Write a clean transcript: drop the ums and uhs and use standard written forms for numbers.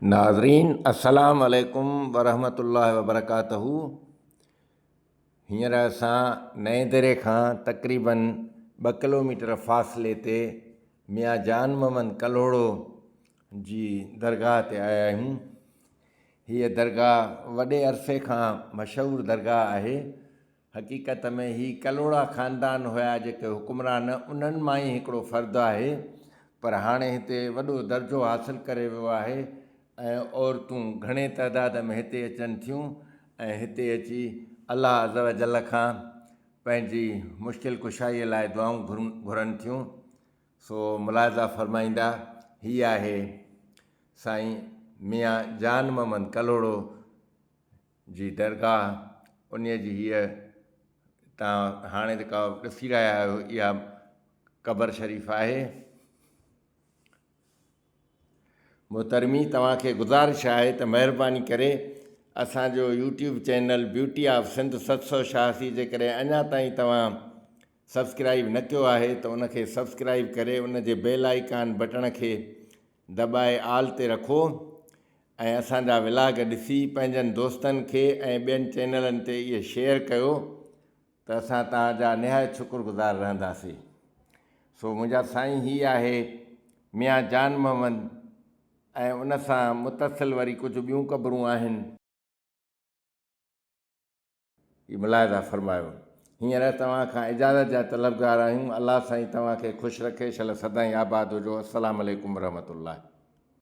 ناظرين السلام عليڪم ورحمة الله وبرڪاته هينئر اسان نئين ديري کان تقريبن ٻه ڪلوميٽر فاصلي تي ميان جان محمد ڪلهوڙو جي درگاهه تي آيا آهيون. هيء درگاهه وڏي عرصي کان مشهور درگاهه آهي. حقيقت ۾ هي ڪلهوڙا خاندان هيا جيڪي حڪمران انهن مان ئي هڪڙو فرد آهي پر هاڻي هتي وڏو درجو حاصل ڪري ويو آهي ۽ عورتون گهڻي تعداد ۾ هتي اچن ٿيون ۽ هتي اچي الله عزوجل کان پنهنجي مشڪل ڪشائي لاء دعائون گهرن ٿيون سو ملاحظه فرمائيندا هي آهي سائين ميان جان محمد ڪلهوڙو جي درگاهه انهيء جي هيء توهان هاڻي جيڪا ڏسي رهيا آهيو اها قبر شريف آهي. محترمي توهان کي گذارش آهي ته مهرباني ڪري اسان جو YouTube channel beauty of Sindh 786 جيڪڏهن اڃا تائين توهان سبسڪرائيب نه ڪيو آهي ته ان کي سبسڪرائيب ڪري ان جي بيل آئيڪان بٽڻ کي دٻائي آل تي رکو ۽ اسان جا ولاگ ڏسي پنهنجن دوستن کي ۽ ٻين چينلن تي اهي شيئر ڪيو ته اسان توهان جا نهايت شڪر گذار رهنداسي سو منهنجا سائين هي آهي ميان جان محمد ۽ ان سان متصل وري ڪجهه ٻيون قبرون آهن. ئي ملاحظه فرمايو. هينئر توهان کان اجازت جا طلبگار آهيون. الله سائين توهان کي خوش رکي شل سدائين آباد هجو. السلام عليڪم ورحمة الله.